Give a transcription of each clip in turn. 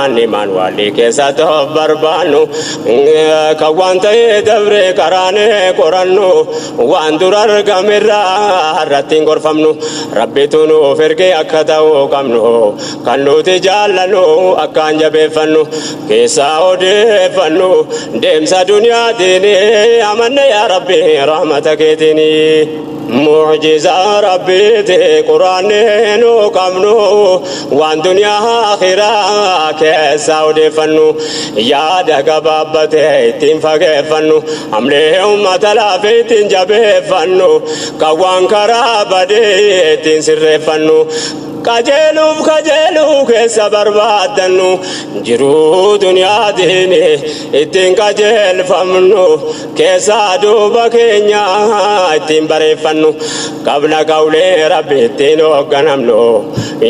Quraanni keessa barbaannu kan waan ta'ee dabre karaanee qorannu waan dura argamerraa irratti hin gorfamnu. Rabbitu nuuf ergee akka ta'uu qabnu kan nuti jaallannu akkaan jabeeffannu keessaa odeeffannu deemsa duniyaatiin amanne yaa Rabbi rahmata keetiin. Mucjizaa Rabbiiti Quraanni nu qabnu waan duniyaa akhiraa keessaa odeeffannu yaada gabaabbate ittiin fageeffannu amlee ummata laafee ittiin jabeeffannu kan waan karaa badee ittiin sirreeffannu. Qajeeluuf qajeeluu keessa barbaaddannu jiruu duniyaatiin ittiin qajeelfamnu keessaa duuba keenya ittiin bareeffannu qabna qawlee Rabbi ittiin hoogganamnu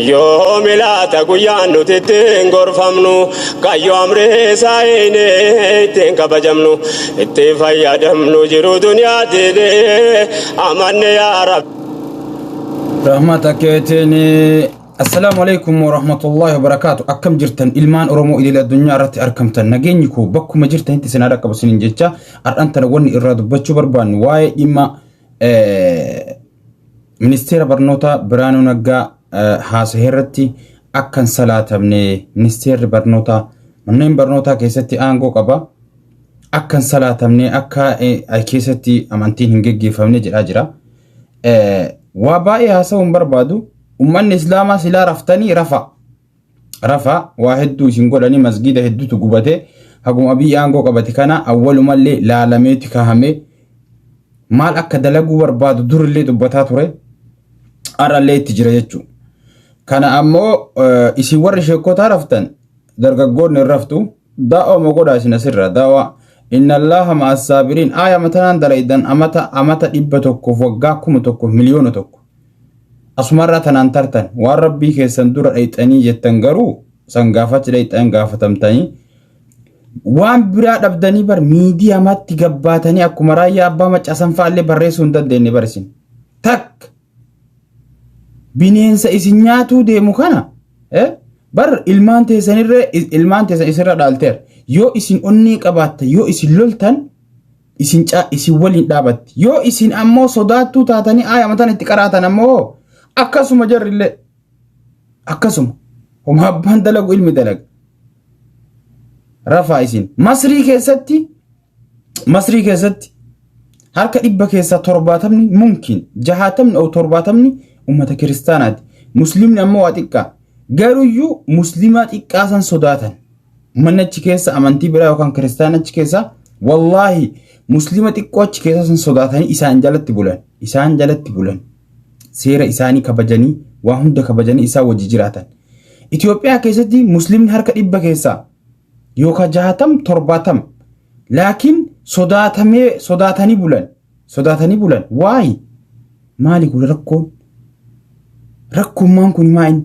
yoo milaata guyyaan nuti ittiin gorfamnu kayyoo amrii isaanii ittiin kabajamnu ittiin fayyadamnu jiruu duniyaatiin amanne yaa Rabbi. Rahmata keetiin. Assalaamu alaikum warahmatullahi wabarakaatu. Akkam jirtan, ilmaan Oromoo idil addunyaa irratti argamtan? Nageenyi koo bakkuma jirtanitti isin haa qabu isiniin jecha, har'aan tana wanni irraa dubbachuu barbaannu waa'ee dhimma ministeera barnootaa Biraanuu Naggaa haasa'e irratti. Akka hin salaatamne, ministeerri barnootaa manneen barnootaa keessatti aangoo qaba. Akka hin salaatamne, akka keessatti amantiin hin geggeeffamne jedhaa jira. Waa baay'ee haasa'uu hin barbaadu. Uummanni Islaamaa silaa raftanii rafa. Rafa, waa hedduu isin godhanii, masgiida hedduutu gubate. Haguma Abiyyi aangoo qabate kana awwalumallee laalameeti kaahame. Maal akka dalaguu barbaadu durillee dubbataa ture. Har'allee itti jira jechuudha. Kana ammoo isin warri sheekotaa raftan, dargaggoonni hin raftu. Daa'oo godhaa isin asirra daawaa. Inna Allaha ma'a saabiriin aaya matanaan dalaydan amata amata 100f, waggaa 1000, 1,000,000. Asumarraa tanaan tartan waan Rabbii keessan dura dhayxanii jettan, garuu san gaafachi dhayxan gaafatamtanii waan biraa dhabdanii bar miidiyaamatti gabbaatanii akkuma Raayyaa Abbaa Maccaasan fa'aallee barreessuu hin dandeenye bar. Isin takka bineensa isin nyaatuu deemu kana bar ilmaan teessanirra, ilmaan teessan isirra dhaalteera. Yoo isin onnee qabaatta, yoo isin loltan, isin isin waliin dhaabatti. Yoo isin ammoo sodaattuu taatanii aaya mataan itti qaraatan ammoo akkasuma, jarrillee akkasuma. Homa abbaan dalagu ilmi dalaga. Rafaa isin. Masrii keessatti harka 100 keessaa 70, mumkin 60 o 70 ummata kiristaanaati. Muslimni ammoo waa xiqqaa. Garuyyuu muslimaa xiqqaa san sodaatan. Manni achi keessa amantii biraa yookaan kiristaana achi keessa, wallaahi, muslima xiqqoo achi keessa san sodaatanii isaan jalatti bulan. Isaan jalatti bulan. Seera isaanii kabajanii, waa hunda kabajanii isaan wajji jiraatan. Itoophiyaa keessatti muslimni harka 100 keessaa yookaan 60, 70, laakiin sodaatamee sodaatanii bulan. Sodaatanii bulan. Waayi, maali kun rakkoon? Rakkoommaan kun maa inni?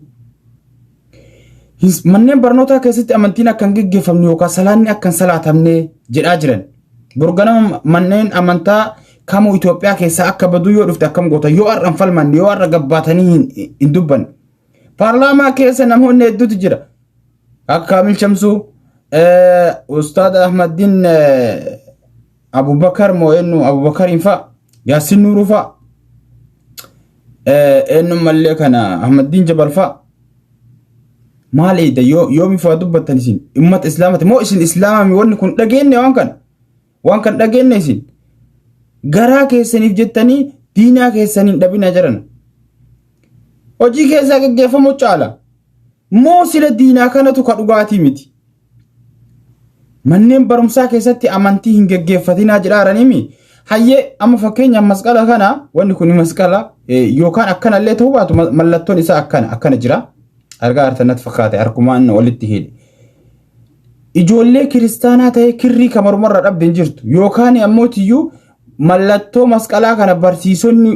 Manneen barnootaa keessatti amantiin akka hin geggeeffamne yookaan salaanni akka hin salaatamne jedhaa jiran. Borganama manneen amantaa kamuu Itoophiyaa keessaa akka baduu yoo dhufte akkam goota, yoo har'a hin falmanne, yoo har'a gabbaatanii hin dubbanne? Paarlaamaa keessa namoonni hedduutu jira. Akka Kaamil Shamsuu, Ustaad Ahmadiin Abubakar moo eenyu, Abubakariin fa'a, Yaassin Nuuruu fa'a, eenyuun mallee kana, Ahmadiin Jabal fa'a. Maal eeyda yoo yoomiif waa dubbattan isin? Ummata Islaamati moo isin Islaamami? Wanni kun dhageenye, waan kan dhageenye. Isin garaa keessaniif jettanii diinaa keessaniin dhabina jiran. Hojii keessaa gaggeeffamu caala. Moo sila diinaa kanatu ka dhugaatii miti? Manneen barumsaa keessatti amantii hin geggeeffatinaa jedhaaraniimi. Hayyee, amma fakkeenyaaf masqala kana, wanni kun masqala yookaan akkanallee ta'uu baatu, mallattoon isaa akkana akkana jira. Argaa artan natti fakkaate, harkumaan walitti hidhe. Ijoollee kiristaanaa ta'ee kirrii kamarumarra dhabde hin jirtu, yookaan ammoo tiyyuu mallattoo masqalaa kana barsiisonni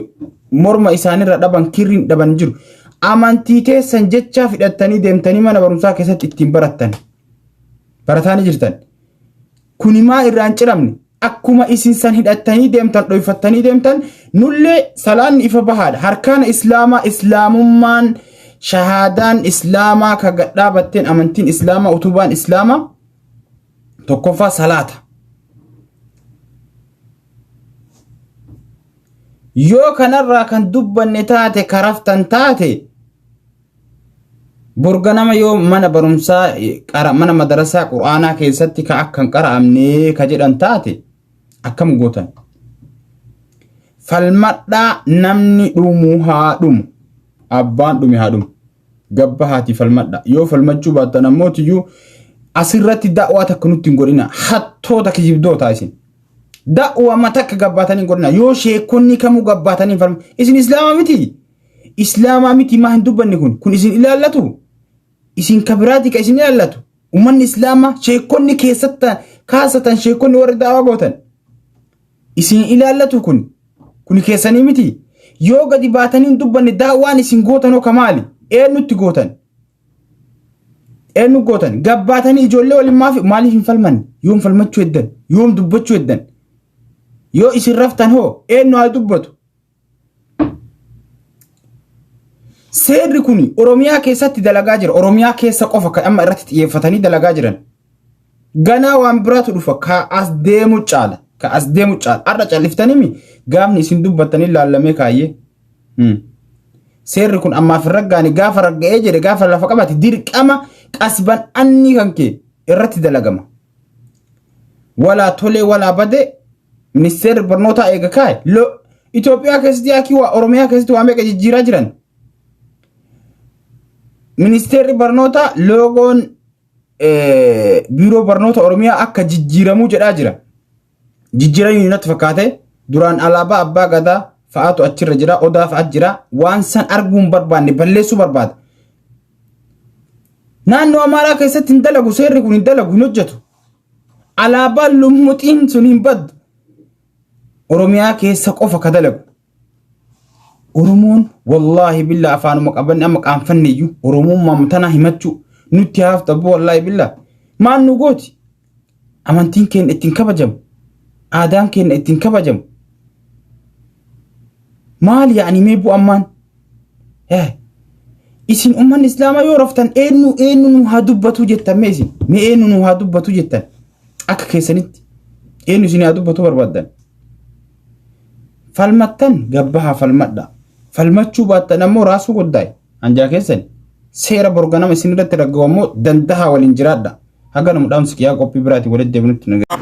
morma isaanirra dhaban kirriin dhaban jiru. Amantii teessan jechaa fidhattanii deemtanii mana barumsaa keessatti ittiin barattan. Barataanii jirtan. Kuni maa irraa hin ciramne? Akkuma isin san hidhattanii deemtan, dhoyfattanii deemtan, nullee salaanni ifa bahaadha. Harkaana Islaamaa, Islaamummaan Shahaadaan Islaamaa ka gad dhaabatteen amantiin Islaamaa utubaan Islaamaa tokkoffaa salaata. Yoo kanarraa kan dubbanne taate karaftan taate borganama yoo mana barumsaa mana madarasaa qur'aanaa keessatti ka akka hin qara'amne ka jedhan taate akkam gootan? Falmadhaa namni dhumu haa dhumu. Abbaan dhume haa dhumu. Gabba haati falmadha. Yoo falmachuu baattan ammoo tiyyuu asirratti da'waa takka nutti hin godhina. Hattoota kijibdoota isin. Da'waa takka gabbaatanii hin godhina. Yoo sheekonni kamuu gabbaatanii hin falma. Isin islaama miti. Islaamaa miti maa hin dubbanne kun. Kun isin ilaallatu. Isin kabiraati ka isin ilaallatu. Ummanni islaamaa sheekonni keessatti kaasatan sheekonni warri da'waa gootan. Isin ilaallatu kun. Kun keessanii miti. Yoo gadi baatanii hin dubbanne daawwaan isin gootan hoo kamaali? Eenyutti gootan? Eenyu gootan? Gabbaatanii ijoollee waliin maaf maaliif hin falmanne? Yoom falmachuu heddan? Yoom dubbachuu heddan? Yoo isin raftan hoo eenyu haa dubbatu? Seerri kun Oromiyaa keessatti dalagaa jira. Oromiyaa keessa qofa kan amma irratti xiyyeeffatanii dalagaa jiran. Ganaa waan biraatu dhufa. Ka as deemu caala. Ka as deemu caala. Har'a calliftanii gaafni isin dubbattanii laallamee kaayyee. Seerri kun ammaaf hin raggaane gaafa ragga'ee jedhe gaafa lafa qabate dirqama qasban anni kan kee irratti dalagama. Walaa tolee walaa bade ministeerri barnootaa eega kaa'e. Itoophiyaa keessatti yaakii waa Oromiyaa keessatti waa meeqa jijjiiraa jiran. Ministeerri barnootaa loogoon biiroo barnoota Oromiyaa akka jijjiiramuu jedhaa jira. Jijjiiramuu natti fakkaate duraan alaabaa abbaa gadaa fa'aatu achirra jira odaa fa'aatu jira waan san arguu hin barbaanne balleessuu barbaada. Naannoo Amaaraa keessatti hin dalagu seerri kun hin dalagu hin hojjetu. Alaabaan lummuxiin sun hin baddu. Oromiyaa keessa qofa ka dalagu. Oromoon wallaahi billaa afaanuma qabanne amma qaanfanne iyyuu Oromummaa tana himachuu nutti haafta abbo wallaahi billaa. Maal nu gooti? Amantiin keenya ittiin kabajamu. Aadaan keenya ittiin kabajamu. Maal yaa'anii mee bu'ammaan? Isin ummanni islaamaa yoo raftan eenyu eenyu nu haa dubbatu jettan mee isin? Mee eenyu nu haa dubbatu jettan? Akka keessanitti eenyu isin haa dubbatu barbaaddan? Falmattan gabbahaa falmadha. Falmachuu baattan ammoo raasuu goddaa'e. Anjaa keessan seera borganama isin irratti ragga'u ammoo dandahaa waliin jiraadha. Haga namu dhaamsi kiyyaa qophii biraatiin walitti deebinutti nagaa.